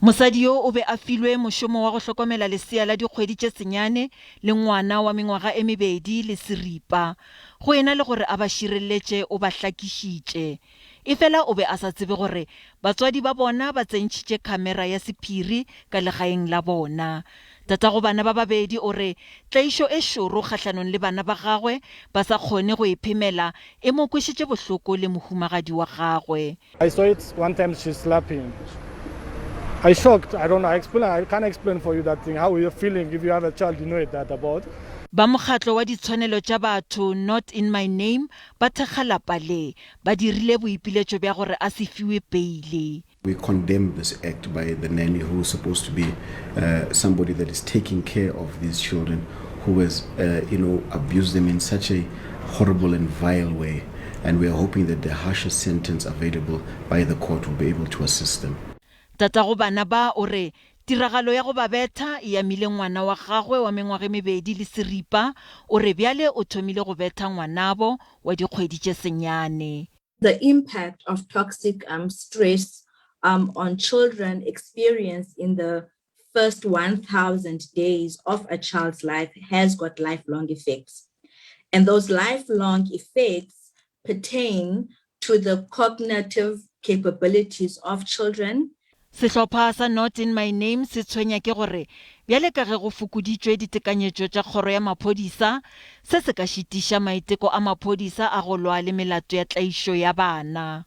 Mosadi yo o be a filwe mošomo wa go hlokomela lesea la dikgwedi tše senyane le ngwana wa mengwaga e mebedi le seripa. Go e na le gore a ba šireletše, o ba hlakišitše. Efela o be a sa tsebe gore batswadi ba bona ba tsentšhitše khamera ya sephiri ka legaeng la bona. Tatago bana ba babedi o re tlaišo e šoro kgahlanong le bana ba gagwe ba sa kgone go e phemela e mo kwešitše bohloko le mohumagadi wa gagwe. I saw it one time she's slapping. I shocked. I don't know. I explain. I can't explain for you that thing. How you're feeling if you have a child, you know it that about. Ba mokgatlo wa ditshwanelo tša batho Not In My Name ba thekga lapa le. Ba dirile boipiletšo bja gore a se fiwe peile. We condemn this act by the nanny who is supposed to be uh, somebody that is taking care of these children who has uh, you know abused them in such a horrible and vile way and we are hoping that the harshest sentence available by the court will be able to assist them. Tatago bana ba o re tiragalo ya go ba betha e amile ngwana wa gagwe wa mengwaga e mebedi le seripa. O re bjale o thomile go betha ngwanabo wa dikgwedi tše senyane. The impact of toxic um, stress um, on children experienced in the first 1,000 days of a child's life has got lifelong effects. And those lifelong effects pertain to the cognitive capabilities of children. Sehlopha sa Not In My Name se tshwenya ke gore bjale ka ge go fokoditšwe ditekanyetšo tša kgoro ya maphodisa, se se ka šitiša maiteko a maphodisa a go lwa le melato ya tlaišo ya bana.